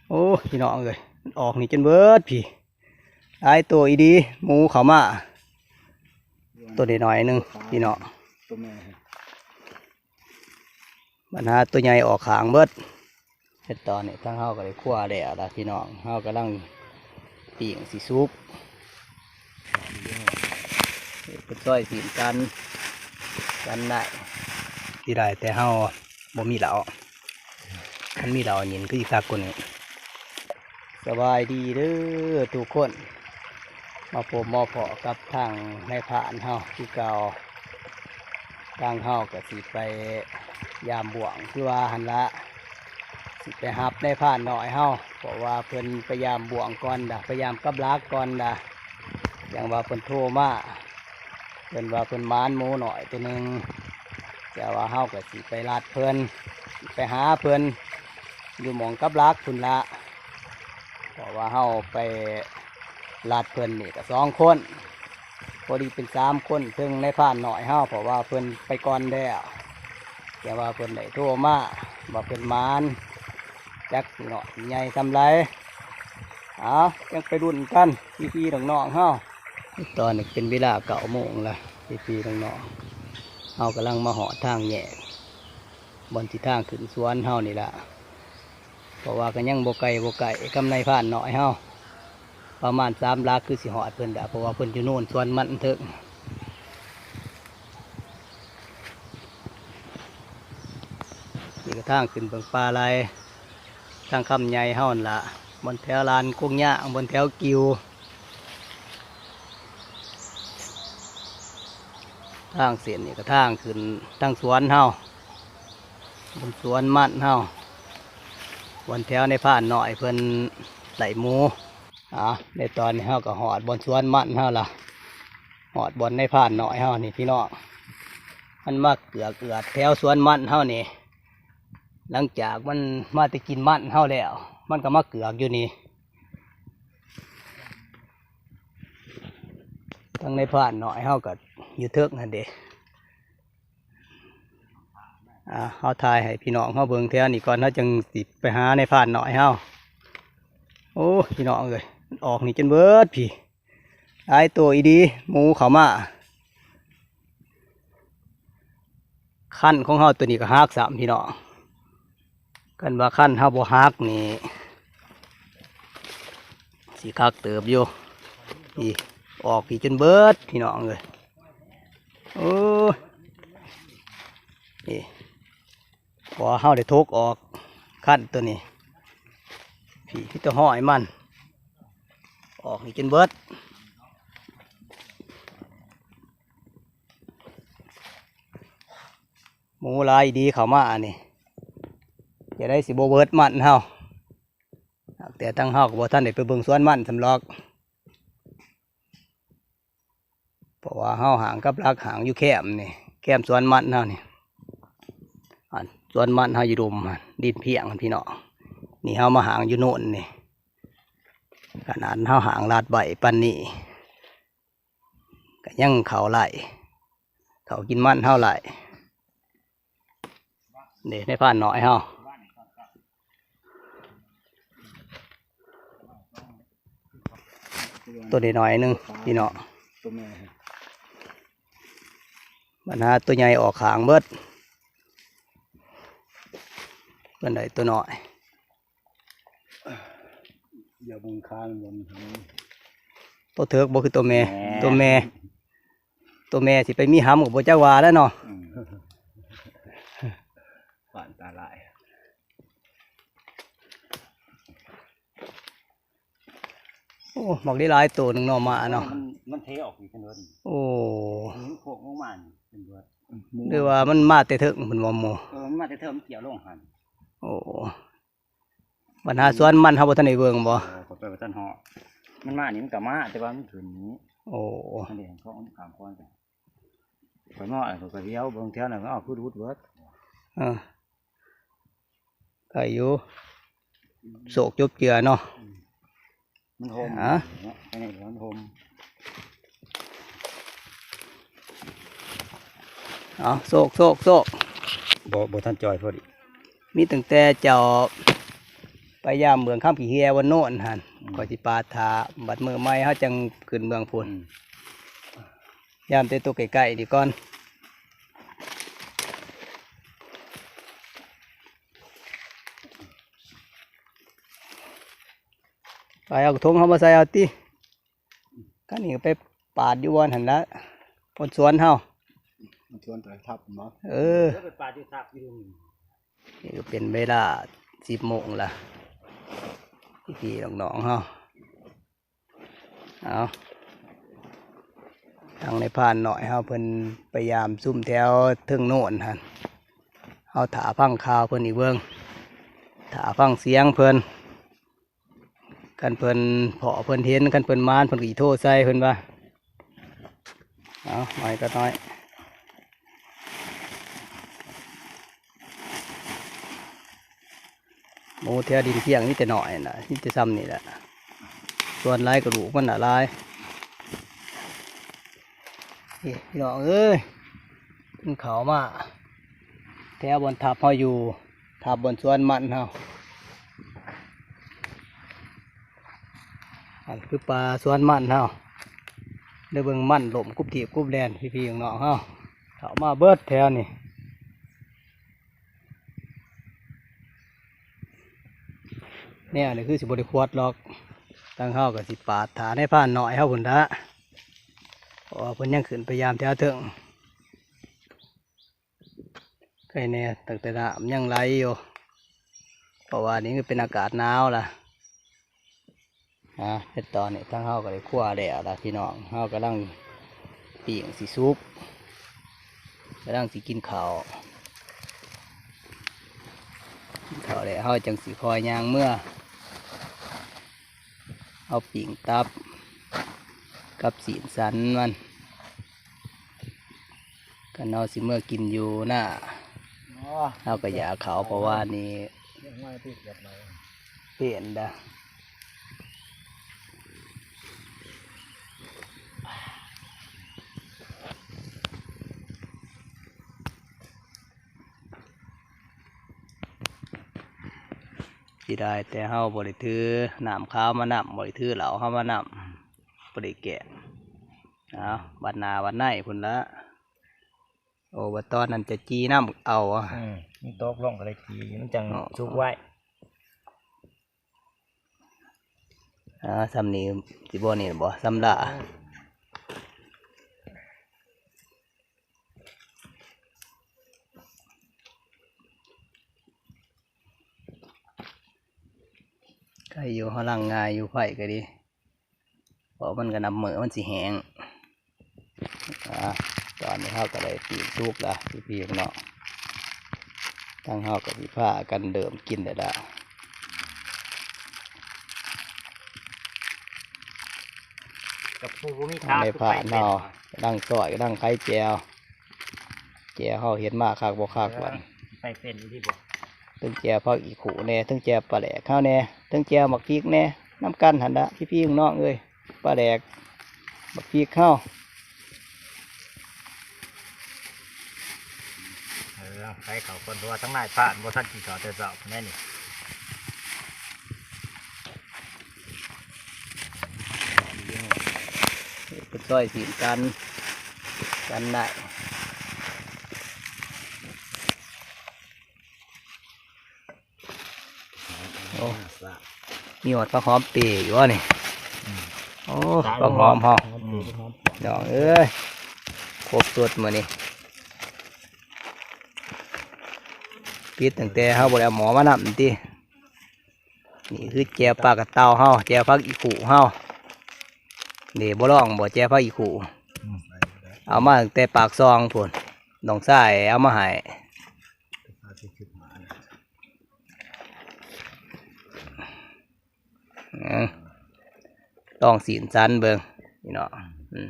ໂອ້ ພີ່ນ້ອງເອີຍ ອອກນີ້ຈົນເບິດພີ້ ຫຼາຍໂຕອີ່ຫຼີ. ໝູເຂົ້າມາໂຕນ້ອຍໆໜຶ່ງພີ່ນ້ອງ ໂຕແມ່ ບັນຫາໂຕໃຫຍ່ອອກຂ້າງເບິດ. ເຮັດຕອນນີ້ທາງເຮົາກໍໄດ້ຄົວແລ້ວລະພີ່ນ້ອງ ເຮົາກຳລັງປີ້ງຊິສຸກ ເຮັດເປັນຊອຍຊີ້ນກັນ ກັນໄດ້ ຊິໄດ້ ແຕ່ເຮົາບໍ່ມີເຫຼົ້າ ຄັນມີເຫຼົ້າຫຍິນຄືຊິຄັກກວ່ານີ້. ສະບາຍດີເດີທຸກຄົນ ມາພົບມາພໍ້ກັບທາງນາຍພານເຮົາຄືເກົ່າ. ທາງເຮົາກໍຊິໄປຢາມບ່ວງຄືວ່າຫັ້ນລະ ຊິໄປຮັບນາຍພານນ້ອຍເຮົາ ເພາະວ່າເພິ່ນໄປຢາມບ່ວງກ່ອນດາ ໄປຢາມກັບຫຼັກກ່ອນດາ ຈັ່ງວ່າເພິ່ນໂທມາ ເພິ່ນວ່າເພິ່ນໝານໝູນ້ອຍໂຕໜຶ່ງ ແຕ່ວ່າເຮົາກໍຊິໄປລັດເພິ່ນ ໄປຫາເພິ່ນຢູ່ໝ່ອງກັບຫຼັກພຸ້ນລະ ເພາະວ່າເຮົາໄປລັດເພິ່ນນີ້ກໍສອງຄົນ ພໍດີເປັນສາມຄົນ ເຖິງນາຍພານນ້ອຍເຮົາ ເພາະວ່າເພິ່ນໄປກ່ອນແລ້ວ ແຕ່ວ່າເພິ່ນໄດ້ໂທມາວ່າເພິ່ນໝານ ຈັກຊິນ້ອຍຊິໃຫຍ່ສ່ຳໃດ. ເອົາ ຈັ່ງໄປລຸ້ນກັນພີ່ໆນ້ອງໆເຮົາ. ຕອນນີ້ເປັນເວລາເກົ້າໂມງລະ ພີ່ໆນ້ອງໆ ເຮົາກຳລັງມາຮອດທາງແຍກ ບ່ອນທີ່ທາງຂຶ້ນສວນເຮົານີ້ລະ ເພາະວ່າກໍຍັງບໍ່ໄກ ບໍ່ໄກກັບນາຍພານນ້ອຍເຮົາ ປະມານສາມຫຼັກຄືຊິຮອດເພິ່ນດາ ເພາະວ່າເພິ່ນຢູ່ໂນນສວນມັນເທິງ. ນີ້ກໍທາງຂຶ້ນເບິ່ງປ່າໄລ ທາງຄຳໃຫຍ່ເຮົາຫັ້ນລະ ບ່ອນແຖວລານກົງຍາງ ບ່ອນແຖວກິວ ທາງເສັ້ນນີ້ກໍທາງຂຶ້ນທາງສວນເຮົາ ບ່ອນສວນມັນເຮົາ ບ່ອນແຖວນາຍພານນ້ອຍເພິ່ນໄລ່ໝູ. ອາ ໃນຕອນນີ້ເຮົາກໍຮອດບ່ອນສວນມັນເຮົາລະ ຮອດບ່ອນນາຍພານນ້ອຍເຮົານີ້ພີ່ນ້ອງ ມັນມາເກືອກເອືອດແຖວສວນມັນເຮົານີ້ ຫຼັງຈາກມັນມາແຕ່ກິນມັນເຮົາແລ້ວ ມັນກໍມາເກືອກຢູ່ນີ້. ທາງນາຍພານນ້ອຍເຮົາກໍຢູ່ເທິງຫັ້ນເດ້. ອາ ເຮົາຖ່າຍໃຫ້ພີ່ນ້ອງເຮົາເບິ່ງແຖວນີ້ກ່ອນ ເຮົາຈຶ່ງຊິໄປຫານາຍພານນ້ອຍເຮົາ. ໂອ້ ພີ່ນ້ອງເອີຍ ອອກນີ້ຈົນເບິດພີ້ ຫຼາຍໂຕອີ່ຫຼີ ໝູເຂົ້າມາ. ຄັນຂອງເຮົາໂຕນີ້ກໍຫັກຊ້ຳພີ່ນ້ອງ ຄັນວ່າຄັນເຮົາບໍ່ຫັກນີ້ ຊິຄັກເຕີບຢູ່. ພີ້ ອອກພີ້ຈົນເບິດພີ່ນ້ອງເອີຍ. ໂອ້ຍ ນີ້ ພໍເຮົາໄດ້ທົກອອກຄັນໂຕນີ້ ພີ້ ມີແຕ່ຮອຍມັນ ອອກນີ້ຈົນເບິດ. ໝູຫຼາຍດີເຂົ້າມາອັນນີ້ ຈະໄດ້ຊິບໍ່ເບິດມັນເຮົາ. ແຕ່ທາງເຮົາກໍບໍ່ທັນໄດ້ໄປເບິ່ງສວນມັນສ່ຳດອກ ເພາະວ່າເຮົາຫາງກັບຫຼັກ ຫາງຢູ່ແຄມນີ້ ແຄມສວນມັນເຮົານີ້. ອັນສວນມັນເຮົາຢູ່ລຸ່ມຫັ້ນ ດິນພຽງຫັ້ນພີ່ນ້ອງ ນີ້ເຮົາມາຫາງຢູ່ໂນນນີ້ ຂະໜາດເຮົາຫາງລາດໄວ້ປານນີ້ ກໍຍັງເຂົ້າໄລ່ ເຂົ້າກິນມັນເຮົາໄລ່. ນີ້ນາຍພານນ້ອຍເຮົາ ໂຕນ້ອຍໆໜຶ່ງພີ່ນ້ອງ ໂຕແມ່ ບັນຫາໂຕໃຫຍ່ອອກຂ້າງເບິດ ເພິ່ນໄດ້ໂຕນ້ອຍ. ຢ່າເບິ່ງຄາງມັນ ໂຕເຖິກບໍ່ຄືໂຕແມ່ ແມ່ ໂຕແມ່ ໂຕແມ່ຊິໄປມີຫຳກໍບໍ່ຈັກວ່າແລ້ວເນາະ ອືມ ປານຕາຫຼາຍ. ໂອ້ ບັກຫຼາຍໆໂຕໜຶ່ງເນາະ ມາເນາະ ມັນ ມັນເທອອກອີກເພິ່ນວ່າ ໂອ້ ມັນໂຄກລົງມານີ້ເພິ່ນວ່າ ຫຼືວ່າມັນມາແຕ່ເທິງເພິ່ນວ່າໝູ່ ເອີ ມັນມາແຕ່ເທິງ ມັນກ່ຽວລົງຫັ້ນ ໂອ້ ບັນຫາສວນມັນເຮົາບໍ່ທັນໄດ້ເບິ່ງບໍ່ ເອີ ຂ້ອຍໄປບໍ່ທັນຮອດ ມັນມານີ້ມັນກໍມາ ແຕ່ວ່າມັນຂຶ້ນນີ້ ໂອ້ ອັນນີ້ຂອງຂ້າມຄອນ ຂ້ອຍມາ ຂ້ອຍກໍດຽວເບິ່ງແຖວນັ້ນ ເອົາ ຄືຫຼຸດເບິດ ເອີ ໄດ້ຢູ່ ໂຊກຈົບເຈື່ອເນາະ ອືມ ມັນຫົ່ມ ຮະ ເນາະ ອັນນີ້ມັນຫົ່ມ ເອົາ ໂຊກ ໂຊກ ໂຊກ ບໍ່ ບໍ່ທັນຈ່ອຍພໍດີ ມີຕັ້ງແຕ່ເຈົ້າ ໄປຢາມເບື້ອງຄຳຂີ້ເຫຍື້ອວັນໂນ້ນຫັ້ນ ອືມ ຂ້ອຍຊິປາດຖ້າ ບັດມື້ໃໝ່ເຮົາຈັ່ງຂຶ້ນເມືອງພຸ້ນ ອືມ ຢາມແຕ່ໂຕໃກ້ໆນີ້ກ່ອນ ໄປເອົາຖົງເຮົາມາໃສ່ເອົາຕິ. ຄັນນີ້ກໍໄປປາດຢູ່ບ່ອນຫັ້ນລະ ບ່ອນສວນເຮົາ ມັນຊວນໄປທັບເນາະ ເອີ ເອີ ໄປປາດຢູ່ທັບຢູ່ ນີ້ກໍເປັນເວລາສິບໂມງລະ ພີ່ໆນ້ອງໆເຮົາ ເອົາ ທາງນາຍພານນ້ອຍເຮົາເພິ່ນໄປຢາມຊຸມແຖວເທິງໂນ້ນຫັ້ນ ເຮົາຖ້າຟັງຂ່າວເພິ່ນອີກເບິ່ງ ຖ້າຟັງສຽງເພິ່ນ. ຄັນເພິ່ນພໍ້ເພິ່ນເຫັນ ຄັນເພິ່ນມານ ເພິ່ນກໍຊິໂທໃສ່ເພິ່ນວ່າ ເອົາ ນ້ອຍກໍນ້ອຍ ໝູແຖວດິນພຽງມີແຕ່ນ້ອຍນະ ມີແຕ່ຊ່ຳນີ້ແຫຼະ ສ່ວນຫຼາຍກະດູກມັນນະຫຼາຍ. ນີ້ພີ່ນ້ອງເອີຍ ມັນເຂົ້າມາແຖວບ່ອນທັບເຮົາຢູ່ ທັບບ່ອນສວນມັນເຮົາ ອັນຄືປ່າສວນມັນເຮົາ ໄດ້ເບິ່ງມັນລົ້ມກຸບຕີບກຸບແລ່ນ ພີ່ໆນ້ອງໆເຮົາ ເຂົ້າມາເບິດແຖວນີ້. ແນວນີ້ຄືຊິບໍ່ໄດ້ຂວດດອກ ທາງເຮົາກໍຊິປາດຖ້ານາຍພານນ້ອຍເຮົາພຸ້ນລະ ເພາະວ່າເພິ່ນຍັງຂຶ້ນໄປຢາມແຖວເທິງ ໄຄແດ່ ຕັ້ງແຕ່ນ້ຳຍັງໄຫຼຢູ່ ເພາະວ່ານີ້ມັນເປັນອາກາດໜາວລະ. ອາ ເຮັດຕອນນີ້ທາງເຮົາກໍໄດ້ຄົວແລ້ວລະພີ່ນ້ອງ ເຮົາກຳລັງປີ້ງຊິສຸກ ກຳລັງຊິກິນເຂົ້າ ກິນເຂົ້າແລ້ວເຮົາຈັ່ງຊິຄ່ອຍຍ່າງເມືອ ເຮົາປີ້ງຕັບກັບຊີ້ນສັນມັນ ຄັນເຮົາຊິເມືອກິນຢູ່ນາ ເຮົາກໍຢາກເຂົ້າ ເພາະວ່ານີ້ ເປັນດາ ເສຍດາຍແຕ່ເຮົາບໍ່ໄດ້ຖືນ້ຳຂາວມານຳ ບໍ່ໄດ້ຖືເຫຼົ້າເຮົາມານຳ ບໍ່ໄດ້ແກ້ງ ເອົາ ບັດໜ້າບັດໃນພຸ້ນລະ. ໂອ້ ບັດຕອນນັ້ນຈະຈີ້ນ້ຳເອົາ ອືມ ມັນຕົກລົງກໍໄດ້ຈີ້ ມັນຈັ່ງ ເນາະ ສຸກໄວ. ອ່າ ຊ່ຳນີ້ຊິບໍ່ນີ້ບໍ່ ຊ່ຳລາ ໄຄຢູ່ ເຮົາລ້າງງ່າຍຢູ່ ໄຟກໍດີ ເພາະມັນກໍນັບມື້ມັນຊິແຫ້ງ. ອ່າ ຕອນນີ້ເຮົາກໍໄດ້ປີ້ງສຸກລະ ພີ່ໆນ້ອງໆ ທາງເຮົາກໍຊິພາກັນເລີ່ມກິນແລ້ວລະ ກັບຜູ້ບໍ່ມີຂາ ທາງໃນພານເຮົາກຳລັງຊອຍ ກຳລັງໄຂແຈ່ວ ແຈ່ວເຮົາເຮັດມາຄັກບໍ່ຄັກ ເອີ ບັດນີ້ ໄປເປັນອີ່ຫຼີບໍ່ ເທິງແຈ່ວຜັກອີ່ຂຸແດ່ ເທິງແຈ່ວປາແຫຼກເຮົາແດ່ ເທິງແຈ່ວໝາກພິກແດ່ ນຳກັນຫັ້ນລະ ພີ່ໆນ້ອງໆເອີຍ. ປາແດກ ບັກພິກເຮົາ ເອີ ໄປເຂົ້າກ່ອນ ເພາະວ່າທາງນາຍພານບໍ່ທັນກິນເຂົ້າແຕ່ເຊົ້າພຸ້ນແຫຼະນີ້ ເປັນຊອຍຊີ້ນກັນ ກັນໄດ້. ໂອ້ ມີຮອດຜັກຫອມເປຢູ່ວະນີ້ ອືມ ໂອ້ ຜັກຫອມເຮົາ ອືມ ນ້ອງເອີຍ ຄົບສຸດມື້ນີ້ ຜິດຕັ້ງແຕ່ເຮົາບໍ່ໄດ້ເອົາໝໍ້ມານຳຕິ ນີ້ຄືແຈ່ວປາກະເຕົ່າເຮົາ ແຈ່ວຜັກອີ່ຂຸເຮົາ ນີ້ບໍ່ລອງບໍ່ ແຈ່ວຜັກອີ່ຂຸ ອືມ ເອົາມາຕັ້ງແຕ່ປາກຊ່ອງພຸ້ນ ນ້ອງຊາຍເອົາມາໃຫ້. ອືມ ລອງຊີ້ນສັນເບິ່ງພີ່ນ້ອງ ອືມ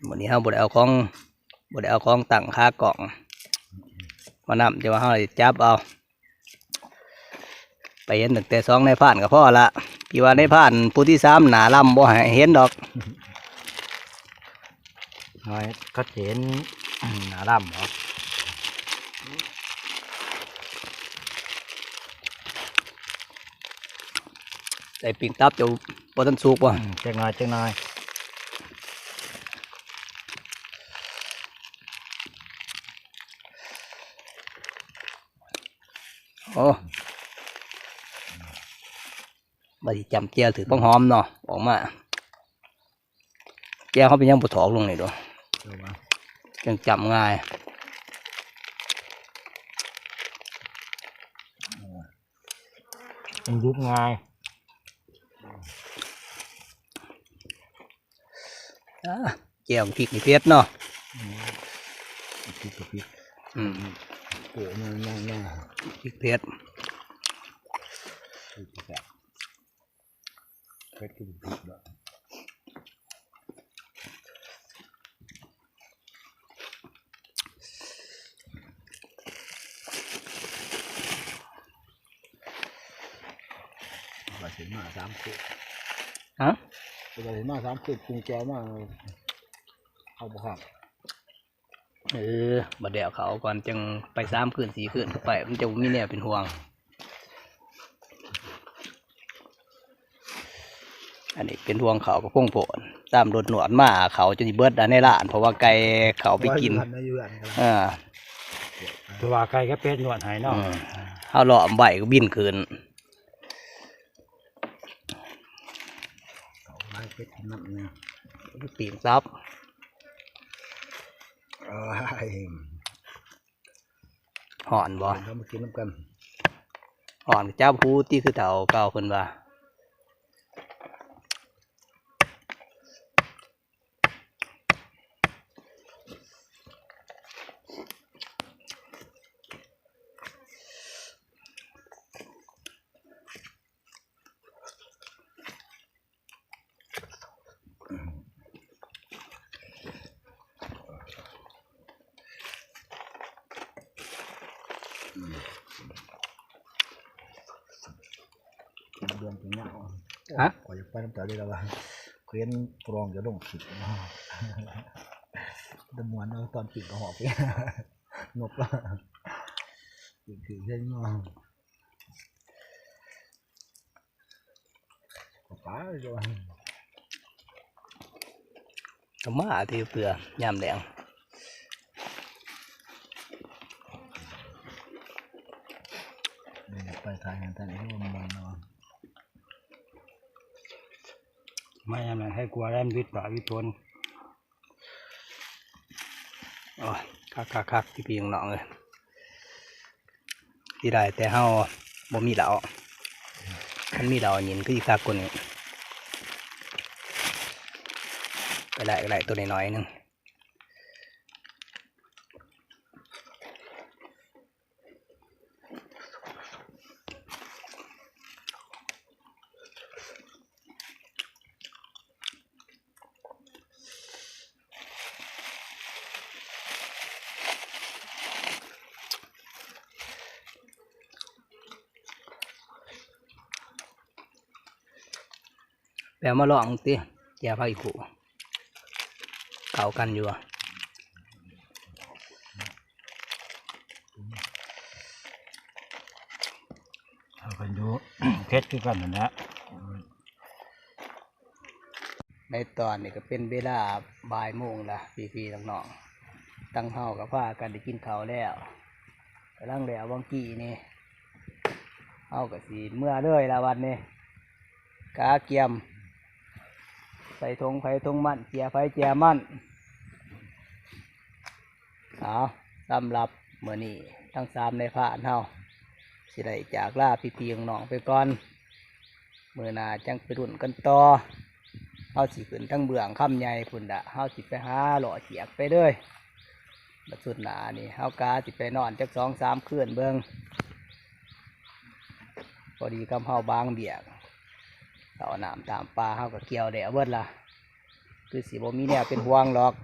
ມື້ນີ້ເຮົາບໍ່ໄດ້ເອົາຂອງ ບໍ່ໄດ້ເອົາຂອງຕັ້ງຂາກ້ອງມານຳ ແຕ່ວ່າເຮົາໄດ້ຈັບເອົາ. ໄປເຫັນຕັ້ງແຕ່ສອງນາຍພານກໍພໍລະ ທີ່ວ່ານາຍພານຜູ້ທີສາມໜ້າລຳບໍ່ໃຫ້ເຫັນດອກ. ນ້ອຍເຂົາຊິເຫັນໜ້າດຳບໍ? ໄດ້ປີ້ງຕັບເຈົ້າບໍ່ທັນສຸກບໍ? ອືມ ຈັກໜ້ອຍ ຈັກໜ້ອຍ. ໂອ້ ບາດນີ້ຈ້ຳແຈ່ວຖືກຜັກຫອມເນາະ ອອກມາ ແຈ່ວເຮົາເປັນຫຍັງບໍ່ຖອກລົງນີ້ໂດ? ຈັ່ງຈ້ຳງ່າຍ ມັນຢຸບງ່າຍ. ອາ ແຈ່ວພິກນີ້ເຜັດເນາະ. ອືມ ພິກກໍພິກ. ອືມ ໂອ້ ຍາວໆ ພິກເຜັດ ເຜັດຄືພິກເນາະ. ວ່າຊິມາສາມຄືນ ຮະ? ວ່າຊິມາສາມຄືນ ປຸງແຈ່ວມາ ເອົາບໍ່ຄັບ? ເອີ ບັດແລ້ວເຂົາກ່ອນ ຈັ່ງໄປສາມຄືນສີ່ຄືນ ໄປມັນຈະບໍ່ມີແນວເປັນຫ່ວງ. ອັນນີ້ເປັນຫ່ວງເຂົ້າກັບພົງໂພນ ຕາມລົດນວດມາ ເຂົ້າຈົນຊິເບິດໃນຮ້ານ ເພາະວ່າໄກ່ເຂົ້າໄປກິນ ເອີ ແຕ່ວ່າໄກ່ກັບເປັດນວດໃຫ້ເນາະ. ເຮົາລ້ອມໄວ້ກໍບິນຂຶ້ນ ເຂົ້າໄປເປັດກິນນຳ ປີ້ງຕັບ. ຮ້ອນບໍ່? ເຮົາມາກິນນຳກັນ. ຮ້ອນກໍຈັບຫູຕິ ຄືເຖົ້າເກົ່າເພິ່ນວ່າ. ເດືອນເປັນຍາວ ຮະ? ຂ້ອຍຢາກໄປນຳເຈົ້າເດ້ລະວ່າ ຂ້ອຍເຫັນຜູ້ລອງຈະລົງຄລິບ ແຕ່ມ່ວນເນາະ ຕອນປີກກະຮອກ ນົກລະ ປີກຖືກເຮັດເນາະ. ກໍມາຕິເພື່ອຍາມແລງ ໄປຖ່າຍງານທ່ານອີກ ມ່ວນເນາະ ມາຍາມແລງໃຫ້ກົວແລ່ນວິດປາວິດຝົນ. ໂອ້ຍ ຄັກໆໆ ພີ່ໆ ນ້ອງໆ ເອີຍ ຊິໄດ້ແຕ່ເຮົາບໍ່ມີເຫຼົ້າ ຄັນມີເຫຼົ້ານີ້ຄືຊິຄັກກວ່ານີ້ ກໍໄດ້ ກໍໄດ້ໂຕນ້ອຍໆ ໜຶ່ງ. ແປມາລອງເບິ່ງຕິ ແຈ່ວຜັກອີ່ຫູ ເຂົ້າກັນຢູ່ບໍ່? ເຂົ້າກັນຢູ່ ເຜັດຄືກັນຫັ້ນແຫຼະ. ໃນຕອນນີ້ກໍເປັນເວລາບ່າຍໂມງລະ ພີ່ໆ ນ້ອງໆ ທັງເຮົາກໍພາກັນໄດ້ກິນເຂົ້າແລ້ວ ກຳລັງແລ້ວຫວ່າງກີ້ນີ້ ເຮົາກໍຊິເມືອເລີຍລະບັດນີ້ ກະກຽມ ໃສ່ຖົງໃຜຖົງມັນ ເຈ້ຍໃຜເຈ້ຍມັນ. ເອົາ ສຳລັບມື້ນີ້ທັງສາມນາຍພານເຮົາຊິໄດ້ຈາກລາພີ່ໆ ນ້ອງໆ ໄປກ່ອນ ມື້ໜ້າຈັ່ງໄປລຸ້ນກັນຕໍ່ ເຮົາຊິຂຶ້ນທາງເບື້ອງຄຳໃຫຍ່ພຸ້ນລະ ເຮົາຊິໄປຫາເລາະຈຽກໄປເລີຍ. ບັດສຸດໜ້ານີ້ເຮົາກະຊິໄປນອນຈັກສອງສາມຄືນເບິ່ງ ພໍດີກັບເຮົາບາງວຽກ ເຂົ້ານ້ຳຕາມປ່າເຮົາກໍກ່ຽວແລ້ວເບິດລະ ຄືຊິບໍ່ມີແນວເປັນຫ່ວງດອກ.